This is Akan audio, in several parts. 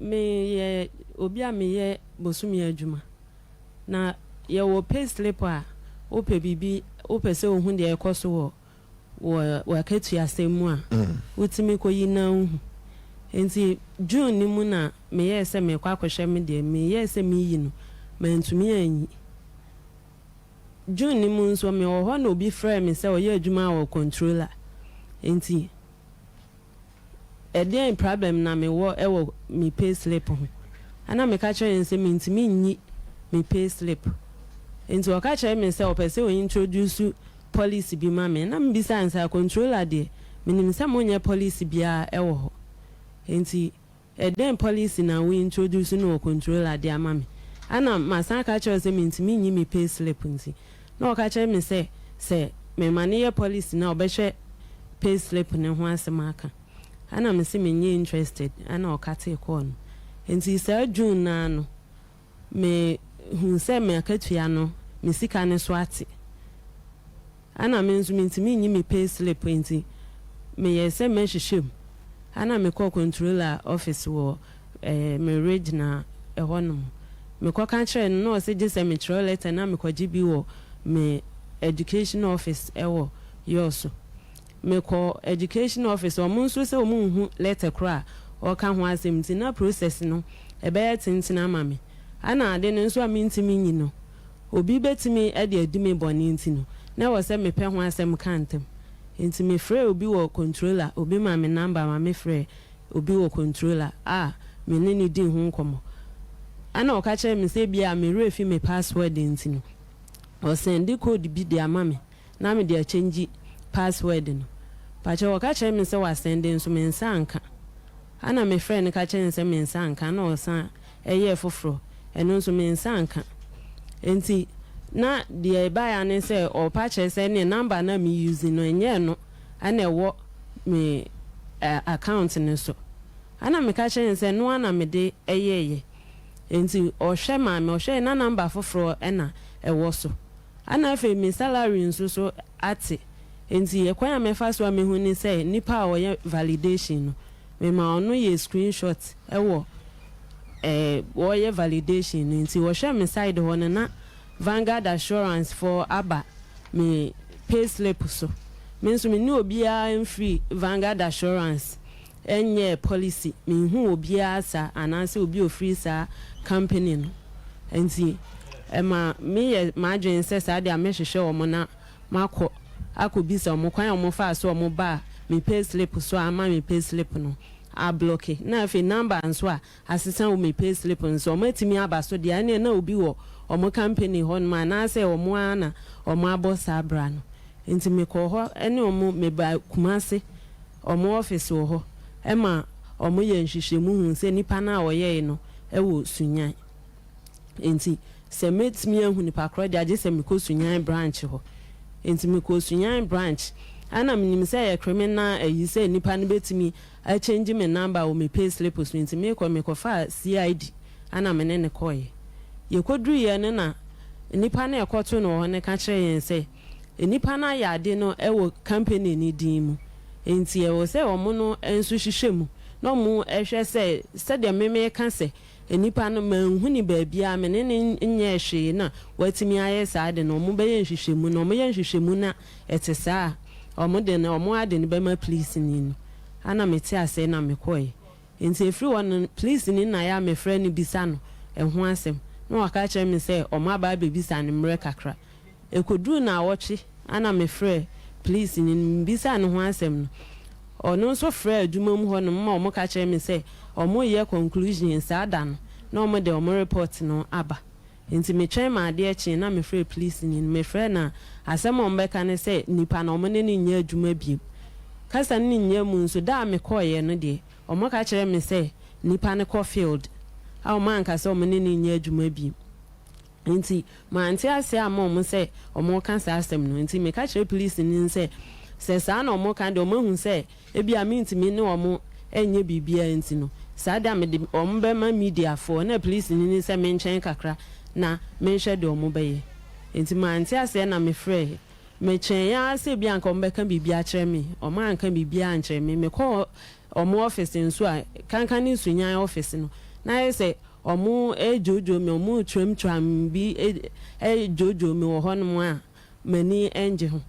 Meyɛ obi a meyɛ bosome adwuma, na yɛwɔ pay slip a wopɛ biribi, wopɛ sɛ wohu deɛ ɛkɔ so wɔ wɔ w'akatuasɛm mu a, wotumi kɔyi na wohu. Nti June no mu na meyɛɛ sɛ mekɔ akɔhwɛ me deɛ, meyɛɛ sɛ meyi no, mantumi anyi. June no mu nso mewɔ hɔ na obi frɛɛ me sɛ ɔyɛ adwuma wɔ controller, nti ɛdeɛn problem na mewɔ ɛwɔ me pay slip ho? Ɛna meka kyerɛ no sɛ mentumi nyi me pay slip. Nti ɔka kyerɛ me sɛ ɔpɛ sɛ ɔintroduce policy bi ma me, na mebisa no sɛ controller deɛ, menim sɛ monyɛ policy biara ɛwɔ hɔ, nti ɛdɛn policy na wo introduce no wɔ controller de ama me? Ana masan ka kyerɛ sɛ mentumi nyi me pay slip. Nti na ɔka kyerɛ me sɛ mema ne yɛ policy na ɔbɛhwɛ pay slip ne ho asɛm aka. Ana me sɛ menyɛ interested, ana ɔkatee kɔɔ no. Nti saa June naa no me hu sɛ me akatua no, me sika ne so ate, ana me nso mentumi nyi me pay slip. Nti meyɛ sɛ mɛhwehwɛ mu, ana mekɔ controller office wɔ me regional ɛhɔnom. Mekɔka kyerɛ no na ɔsɛ gye sɛ metwerɛ letter na mekɔgye bi wɔ me education office ɛwɔ Yɔɔso. Mekɔ education office, ɔmo nso sɛ ɔmo nhu letter koro a ɔka ho asɛm, nti na process no ɛbɛyɛ tenten ama me. Ana ade no nso a mentumi nyi no, obi bɛtumi de adi me bɔne, nti no na ɛwɔ sɛ mepɛ ho asɛm ka ntɛm. Nti mefrɛ obi wɔ controller, obi ma me number ma mefrɛ obi wɔ controller a me ne ne di ho nkɔmmɔ. Ana ɔka kyerɛ me sɛ bia me fi me password, nti no ɔsend code bi de ama me na mede akyɛngyi password no. Pakyɛ, ɔka kyerɛ me sɛ wasend, nso me nsa anka. Ana mefrɛ no ka kyerɛ no sɛ me nsa anka, na ɔsan ɛyɛɛ foforɔ, ɛno nso me nsa anka. Nti na deɛ ɛbaeɛ ne sɛ ɔpa kyerɛ sɛ ne number na me use no ɛnyɛ no ɛna ɛwɔ me account no so. Ana meka kyerɛ no sɛ no ana mede ɛyɛɛyɛ. Nti ɔhwɛ maa me, ɔhwɛ na number foforɔ ɛna ɛwɔ so. Ana afei me salary nso so ate, nti ɛkwan a mɛfa so a mehu ne sɛ nipa a ɔyɛ validation no, mema ɔno yɛ screenshot ɛwɔ wɔyɛ validation no. Nti wɔhwɛ me side hɔ no na Vanguard Assurance for aba me pay slip so. Me nso me ne obiara mfiri Vanguard Assurance ɛnyɛ policy, menhu obiara saa anaasɛ obi ofiri saa company no. Nti ɛma meyɛ m'adwene sɛ saa deɛ a mɛhwehwɛ wɔn na makɔ akɔbisa wɔn kwan a wɔn fa so wɔn ba me pay slip so ama me pay slip no ablock, na afei number nso a asesa wɔ me pay slip nso wɔn atumi aba so deɛ, ɛne na obi wɔ wɔn company hɔ nom anaasɛ wɔn ara na wɔn abɔ saa bra no. Nti mekɔ hɔ ɛne wɔn, meba Kumase, wɔn office wɔ hɔ, ɛma wɔn yɛ nhwehwɛmu hu sɛ nipa no a ɔyɛɛ no ɛwɔ Sunyan. Nti sɛ mɛtumi ahu nipa korɔ deɛ, agye sɛ mekɔ Sunyan branch hɔ. Nti mekɔ Sunyan branch, ɛna menim sɛ ɛyɛ criminal ayi sɛ nipa no bɛtumi akyɛngye me number wɔ me pay slip so. Nti mekɔ, mekɔfa CID ɛna me ne ne kɔɔyɛ. Yɛkɔduruiɛ no na nipa no ɛkɔto no wɔ hɔ no ka kyerɛ yɛn sɛ nipa no ayɛ ade no ɛwɔ company ne din mu, nti ɛwɔ sɛ ɔmo no nso hyehyɛ mu na ɔmo ɛhwɛ sɛ sɛdeɛ meme ka sɛ nipa no manhu ne baabiara, me ne ne nyɛ hwee na watumi ayɛ saa de no. Ɔmo bɛyɛ nhwehwɛmu, na ɔmo yɛ nhwehwɛmu na ɛte saa a, ɔmo de no, ɔmo ade no bɛma police ni no. Ana mete ase na mekɔɛ. Nti efiri hɔ no, police ni na yɛ a mefrɛ no bisa no ɛho asɛm na waka kyerɛ me sɛ ɔmo aba abɛbisa no mmerɛ kakra. Ekoduru na awɔtwe ana mefrɛ police ni no bisa ne ho asɛm no, ɔno nso frɛ adwuma mu hɔ nom ma ɔmo ka kyerɛ me sɛ ɔmo yɛ conclusion saa da no na ɔmo de ɔmo report no aba. Nti metwɛn ma adeɛ kye na mefrɛ police ni no. Mefrɛ na asɛm a ɔmo bɛka ne sɛ nipa na ɔmo ne ne nyɛ adwuma biem. Kasa ne nyɛ mu nso da a mekɔɔyɛ no deɛ, ɔmo ka kyerɛ me sɛ nipa no kɔ field a ɔmo anka sɛ ɔmo ne ne nyɛ adwuma biem. Nti mante ase ama ɔmo sɛ ɔmo ka saa asɛm no. Nti meka kyerɛ police ni sɛ saa na ɔmo ka deɛ, ɔmo ahu sɛ ebi a mentumi ne ɔmo ɛnyɛ biribiara, nti no saa da mede ɔmo bɛma mediafoɔ. Na police ni ni sɛ menkyɛn kakra na menhwɛ deɛ ɔmo bɛyɛ. Nti mante aseɛ na mefrɛ, metwɛn ya sɛ bi anka ɔmo bɛka biribi akyerɛ me, ɔmo anka biribi ankyerɛ me. Mekɔ ɔmo office nso a kankan ne Nsunyan office no. Na ayɛ sɛ wɔredwoodwoo me, wɔretwiramtwiram bi redwoodwoo me wɔ hɔnom a m'ani nnye ho.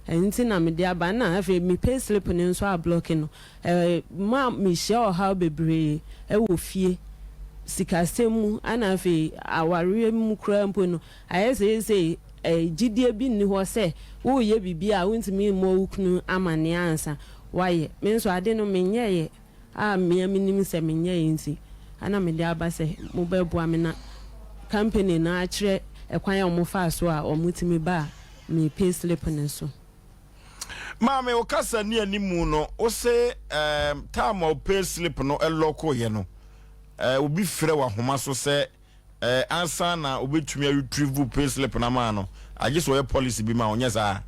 Ɛno nti na mede aba. Ɛna afei me pay slip no nso ablɔke no, ɛma mehyia ɔhaw bebree wɔ fie, sikasɛm mu, ɛna afei awareɛ mu koraa mpo no, ayɛ sɛ seesei gyidie bi nni hɔ sɛ woreyɛ biribi a wontumi mmɔ wo kunu amanneɛ ansa woayɛ. Me nso ade no menyɛeɛ. a me ara menim sɛ menyɛeɛ nti na mede aba sɛ mobɛboa me na company no akyerɛ ɛkwan a wɔfaa so a wɔtumi baa me pay slip no so. Maame, wo kasa ni animu no, wo se ehm, time a wo pay slip no lɔkoeɛ no, eh, obi frɛ wo ahoma so sɛ Eh, ansa na obetumi a retrieve wo pay slip no ama no, agye sɛ ɔyɛ policy bi ma wo, nyɛ saa?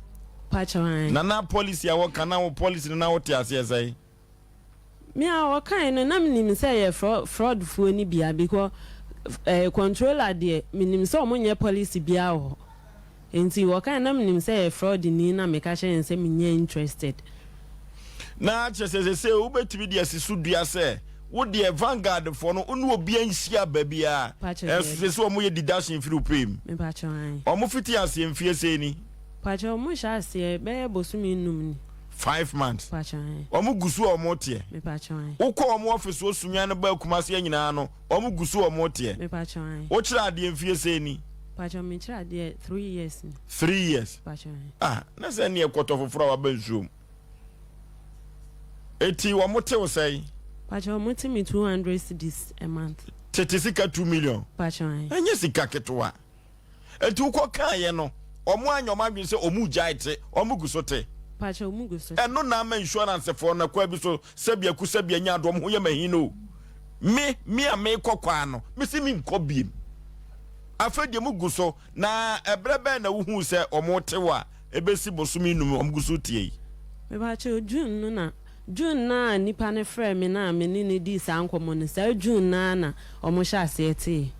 Pakyɛw, ae. Na na policy a wɔka na wo policy no na wote aseɛ sɛn? Me a wɔkae no na menim sɛ ɛyɛ fraud foɔ no bia because eh, controller deɛ menim sɛ ɔmo nyɛ policy biaa wɔ hɔ. Nti wɔkae na menim sɛ ɛyɛ fraud ni na meka kyerɛɛ no sɛ menyɛ interested. Na kyerɛ sɛ sesei wobɛtumi de asi so dua sɛ wo deɛ Vanguard foɔ no wo ne obiara nhyia baabiara Pakyɛ nanso daabi. sesei wɔn yɛ deduction firi wo pay mu. Mepakyɛ ae. Wɔn fiti aseɛ mfie sɛn ni? Pakyɛ wɔn hyɛ aseɛ bɛyɛ bosome num ni. 5 months. Pakyɛ ae. Wɔn gu so a wɔn teɛ. Mepakyɛ ae. Wokɔ wɔn office wɔ Sunyani no baa Kumasi nyinaa no wɔn gu so a wɔn teɛ. Mepakyɛ ae. Wokyerɛ adeɛ mfie sɛn ni? Pakyɛ mekyerɛ adeɛ 3 years ni. 3 years. Pakyɛ ae. Ah, na sɛ neɛ kɔtɔ foforɔ a waba nsuom. Eti wɔn te wo sɛn? Pakyɛ wɔn te me 200 cedis a month. Tete sika 2 million. Pakyɛ ae. Ɛnyɛ sika ketewa. Eti wokɔ kaayɛ no, wɔn anya wɔn adwene sɛ wɔn gyae te, wɔn gu so te. Pakyɛ wɔn gu so. Ɛno na ama insurance foɔ no kwan bi so sɛbi aku sɛbi anya ado wɔn ho yɛ mahin o. Me a mekɔ kwaa no, me si me nkɔ biem. Afei deɛ mu gu so na ɛbrɛ bɛn na wohu sɛ wɔn te wɔ a ebesi bosome 5 wɔn gu so tie yi? Mepakyɛ June no na June na nipa no frɛ me na me ne no dii saa nkɔmmɔ no, saa June naa na ɔmo hyɛ aseɛ tee.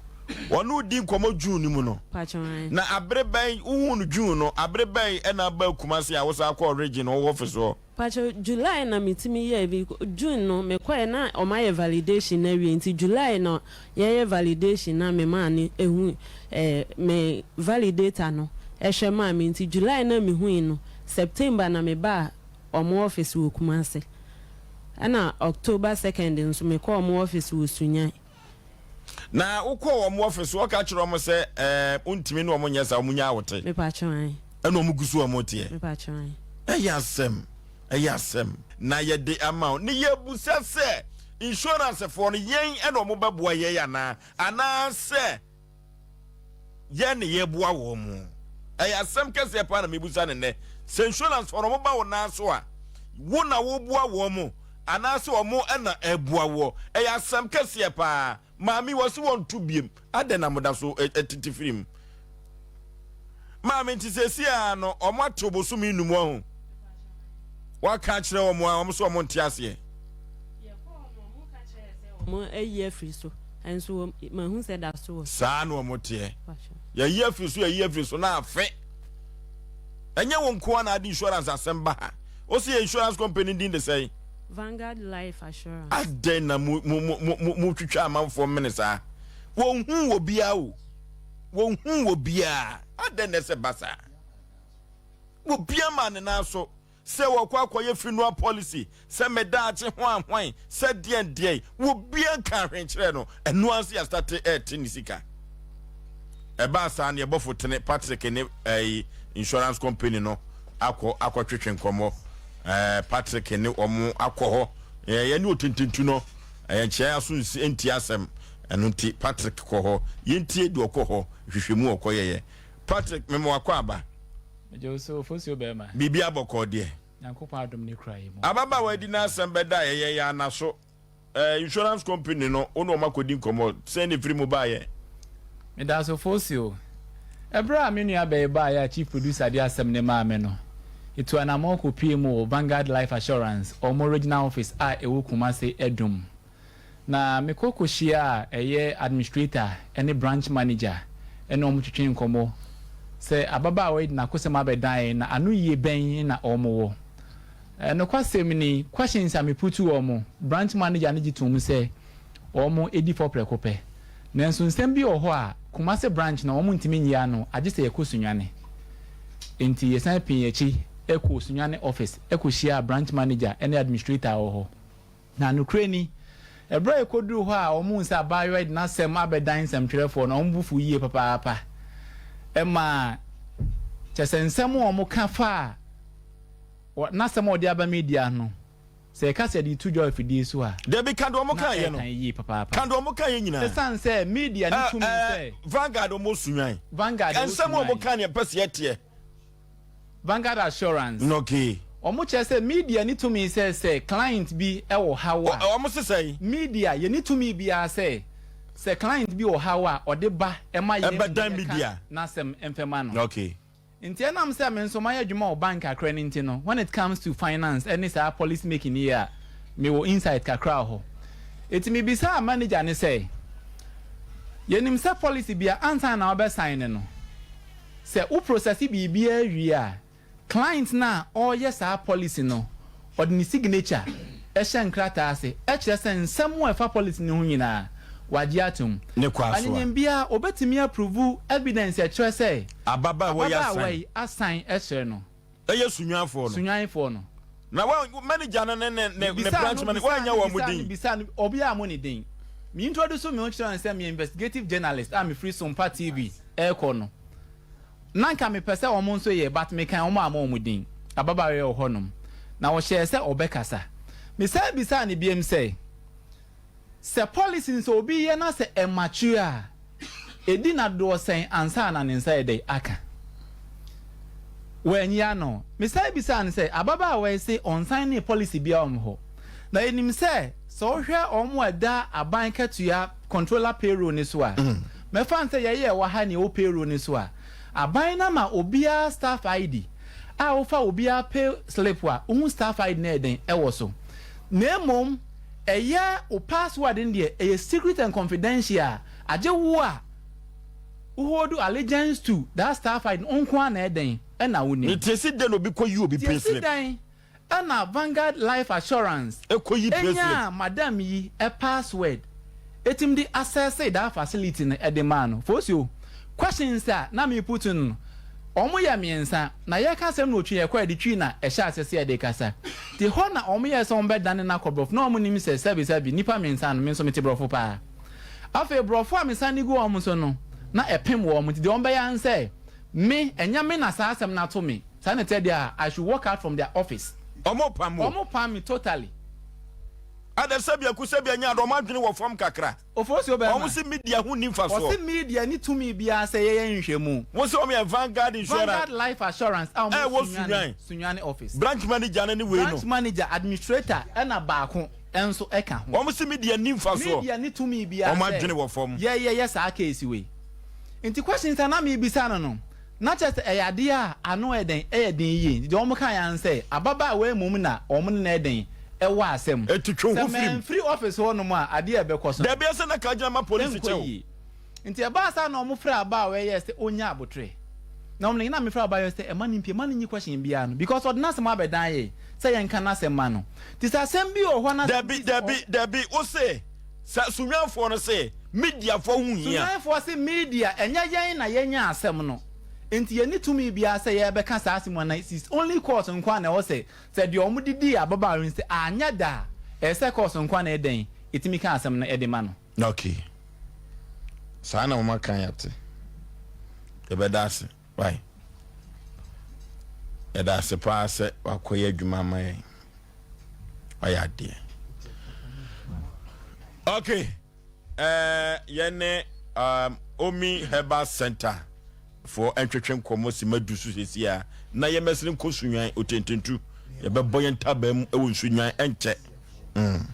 Wɔne wo di nkɔmmɔ June no mu no. Pakyɛ ae. Na abere bɛn wohu no June no, abere bɛn ɛna aba Kumasi a wosan kɔɔ region wɔ office hɔ? Pakyɛ July na metumi yɛɛ bi. June no mekɔɛ na ɔmo ayɛ validation na awie, nti July na yɛyɛ validation na me maa no ehu me validator no ɛhwɛ maa me, nti July na mehui no, September na me baa ɔmo office wɔ Kumasi, ɛna October 2nd nso mekɔɔ ɔmo office wɔ Sunyani. Na wokɔɔ wɔn office, wɔka kyerɛ wɔn sɛ wontumi ne wɔn nyɛ saa, wɔn nya awote? Mepakyɛ ae. Ɛna wɔn gu so wɔn teɛ? Mepakyɛ ae. Ɛyɛ asɛm, ɛyɛ asɛm na yɛde ama wo ne yɛbusa sɛ insurance foɔ no, yɛn ɛna wɔn bɛboa yɛn anaa anaasɛ yɛn ne yɛboa wɔn mo? Ɛyɛ asɛm kɛseɛ paa na mebusa ne nnɛ sɛ insurance foɔ no, wɔn ba wo nan so a, wo na woboa wɔn mo anaasɛ wɔn ɛna ɛboa woɔ? Ɛyɛ asɛm kɛseɛ paa. Maame wɔ se wɔn to biem adɛn na moda so ɛtete firi mu? Maame, nti sɛsi a no wɔn ato bosome 5 ɔho waka akyerɛ wɔn a wɔn so wɔn nte aseɛ. Ɔmo ayi afiri so nso mahu sɛ da so wɔ. Saa na wɔn teɛ. Yɛyi afiri so, yɛyi afiri so na afe. Ɛnyɛ wɔn nko ara na ade insurance asɛm ba ha. O si yɛ insurance company din de sɛn? Vanguard Life Assurance. Adɛn na mo mo mo mo mo twitwa amanfoɔ mene saa? Wɔn hu wɔ biara o, wɔn hu wɔ biara. Adɛn na ɛsɛ ba saa? Wɔ biara maa ne nan so sɛ wɔkɔ akɔyɛ funeral policy sɛ medaakye ho ahwan sɛ deɛn deɛn, wɔ biara nka ahwenkyerɛ no. Ɛno ara nso yɛastate ɛɛte ne sika. Ɛbaa saa no, yɛbɔfo tene Patrick ne ɛyi insurance company no akɔ akɔtwetwe nkɔmmɔ. Patrick ne wɔn akɔ hɔ. Yɛne otintintu no ɛyɛ nkyɛn aso nsi nti asɛm. Ɛno nti Patrick kɔ hɔ. Yɛntie deɛ ɔkɔ hɔ hwehwɛmu ɔkɔyɛyɛ. Patrick, mema wakɔ aba. Megye wo so, Ofosuo bɛrima. Biribi abɔkɔ deɛ. Nyankopɔn adom ne kura yi mu. Ababaawa di n'asɛm bɛda a yɛyɛ yɛn anaso. Insurance company no, wo ne wɔn akɔdi nkɔmmɔ sɛn na ɛfiri mu baeɛ? Meda so, Ofosuo. Ɛberɛ a me nua bɛyi baeɛ a chief producer de asɛm no maa me no, yɛtu anammɔn kɔpuee mu wɔ Vanguard Life Assurance wɔn regional office a ɛwɔ Kumase Adum. Na mekɔ kɔhyiaa ɛyɛ administrator ne branch manager ne wɔn twetwee nkɔmmɔ sɛ ababaawa yi de n'akosɛm abɛdan yɛn na ano yie bɛn na wɔn wɔ. Nokwasɛm ni, questions a me putu wɔn, branch manager no gye toom sɛ Wɔn di fɔ prɛko pɛ. Nanso nsɛm bi wɔ hɔ a Kumasi branch no wɔn ntumi nyi ano agye sɛ yɛkɔ Sunyani. Enti yɛsan pii yɛn akyi kɔɔ Sunyani office kɔhyiaa branch manager ne administrator wɔ hɔ. Na nokorɛ ni, ɛberɛ a yɛkɔduruu hɔ a wɔhuu sɛ abaayewa yi de n'asɛm abɛdan nsɛmtwerɛfoɔ no, wɔn bo fuu yie papaapa. Ɛmaa, kyerɛ sɛ nsɛm a wɔka faa n'asɛm a ɔde aba media no, Sɛ yɛka sɛ yɛde reto dwa wɔ afidie so a, Dabi, ka deɛ na wɔkaeɛ no. ɛretan yie papaapa. Ka deɛ wɔkaeɛ nyinaa. Ɛsiane sɛ media no Ɛ, tumi ɛ, sɛ. Vanguard wɔn sunwan. Vanguard wɔn Nsɛm a sunwan. wɔka no yɛpɛ sɛ yɛteɛ. Vanguard Assurance. Okay. Wɔkyerɛ sɛ media no tumi sɛ sɛ client bi wɔ haw a. Ɔ, wɔn se sɛn? Media, yɛnni tumi biara sɛ sɛ client bi wɔ haw a ɔde ba ma yɛn ma Ɛbɛdan yɛka media. n'asɛm mfɛma no. Okay. Nti ɛnam sɛ me nso mayɛ adwuma wɔ bank kakra no nti no, when it comes to finance ne saa policy making yi a, mewɔ insight kakra wɔ hɔ. Nti mebisaa manager no sɛ, yɛnim sɛ policy bi a ansa na wobɛ sign no, sɛ wo process biribiara wie a, client no a ɔreyɛ saa policy no, ɔde ne signature hyɛ nkrataa ase kyerɛ sɛ nsɛm a ɛfa policy no ho nyinaa, wagye atom. Ne kɔ aso a. Anyanyam biara, obetumi aprovu evidence a ɛkyerɛ sɛ Ababaawa yi asan. ababaawa yi asan kyerɛ no. Ɛyɛ Sunwanfoɔ no. Sunwanfoɔ no. Na wa manager no ne ne ne Mebisaa branch no, manager, bisaa woannya no, wɔn bisaa no, din? bisaa no, obiara ammɔ ne din. Me introduce me ho kyerɛɛ no sɛ meyɛ investigative journalist a mefiri Sompa TV rekɔ no. Na nka mepɛ sɛ wɔn nso yɛ but mekan wɔn ammɔ wɔn din. Ababaawa yi wɔ hɔnom. Na ɔhyɛɛ sɛ ɔbɛkasa. Mesan bisaa no biom sɛ, sɛ policy no sɛ obi yɛ na sɛ ɛmature a, ɛdi nna dodoɔ sɛn ansa na ne nsa ayɛ dɛn aka? Wanyi ano. Mesan bisaa no sɛ, ababaawa yi se ɔnsignee policy biara wɔ hɔ. Na yɛnim sɛ, sɛ wohwɛ wɔn a ɛda aban katua controller payroll no so a, mɛfa no sɛ yɛyɛ ɛwɔ ha nea ɛwɔ payroll no so a, aban no ama obiara staff ID a wofa obiara pay slip a, wohu staff ID no ɛyɛ dɛn ɛwɔ so. Na mmom ɛyɛ wo password no deɛ, ɛyɛ secret and confidential a, agye wo a wo hold allegiance to that staff ID no nko ara na ɛyɛ dɛn ɛna wonim. Nti esi dɛn na obi kɔyi obi Nti pay esi slip? dɛn Ɛna Vanguard Life Assurance Ɛkɔyi payslip. nyaa madam yi password ɛtim de accesse that facility no de maa no. Fosuo, questions a na me put no no, wɔn yɛ mmiɛnsa, na yɛreka asɛm no wɔ Twi, yɛkɔɛ de Twi na ɛhyɛ aseɛ sɛ yɛde kasa. Nti hɔ na wɔn yɛɛ sɛ wɔn bɛdane no akɔ brɔfo, na wɔn nim sɛ sɛbi sɛbi nnipa mmiɛnsa no, me nso mete brɔfo paa. Afei brɔfo a mesan de gu wɔn so no, na ɛpem wɔn, nti deɛ wɔn bɛyɛ ara ne sɛ, me, ɛnyɛ me na saa asɛm no ato me. Saa na ɛteɛ deɛ a, I should walk out from their office. Ɔmo pam wo. Ɔmo pam me totally. Ada sɛbi aku sɛbi anya ada ɔmo adwene wɔ fam kakra. Ofosuo bɛɛma. Ɔmo se media ho nni mfasoɔ. Ɔse media nni tumi biara sɛ yɛyɛ nhwɛmu. Wo se ɔmo yɛ Vanguard Insurance. Vanguard Life Assurance a ɔmo wɔ Sunyani, Sunyani. Sunyani office. Branch manager no ne wei no. Branch manager, administrator ɛna baako nso ɛka ho. Ɔmo se media nni mfasoɔ. Media nni tumi biara Ɔmo sɛ adwene wɔ fam. yɛyɛ yɛ saa case wei. Nti questions a na mebisa no no. Na kyerɛ sɛ ɛyɛ adeɛ a ano yɛ dɛn, ɛyɛ den yie. Nti deɛ wɔkaeɛ ara ne sɛ, ababaawa yi mmom na wɔn ne no yɛ dɛn, ɛwɔ asɛm. Enti twe wo Sɛ ho firi mu. mamfiri office hɔnom a, adeɛ a ɛbɛkɔ so no, Dabi, ɛsɛ na ka gyina ma polisi ɛnkɔ kyɛ wo. yie. Nti ɛbaa saa na wɔfrɛɛ ababaawa yi yɛɛ sɛ ɔnnya aboterɛ. Na wɔn na mefrɛɛ abaayewa yi sɛ ɛmma no mpue, mma no nyi question biara no, because ɔde n'asɛm abɛdan yɛn sɛ yɛnka n'asɛm mma no. Nti sɛ asɛm bi wɔ hɔ na sɛ Dabi, obi sɛ dabi, ɔ. dabi, wo se sɛ Sunyanfoɔ no se mediafoɔ ho hia. Sunyanfoɔ se media, ɛnyɛ yɛn na yɛnya asɛm no, nti yɛnni tumi biara sɛ yɛbɛka saa asɛm anaa it is only court nko ara na ɛwɔ sɛ, sɛ deɛ wɔde dii ababaawa no sɛ anyɛ da a, ɛsɛ sɛ court nko ara na ɛyɛ dɛn, ɛtumi ka asɛm no de ma no. Ok saa na moma kan yɛte yɛbɛda ase wai yɛda ase paa sɛ wakɔyɛ adwuma ama yɛn wayɛ adeɛ ok ɛɛ yɛne um, omi herbal center foɔ ntwetwe nkɔmmɔ si madu so sɛsi a na yɛmmɛsene nkɔ sunwan otententu yɛbɛbɔ yɛn ntabaa mu wɔ nsunwan ɛnkyɛ mm.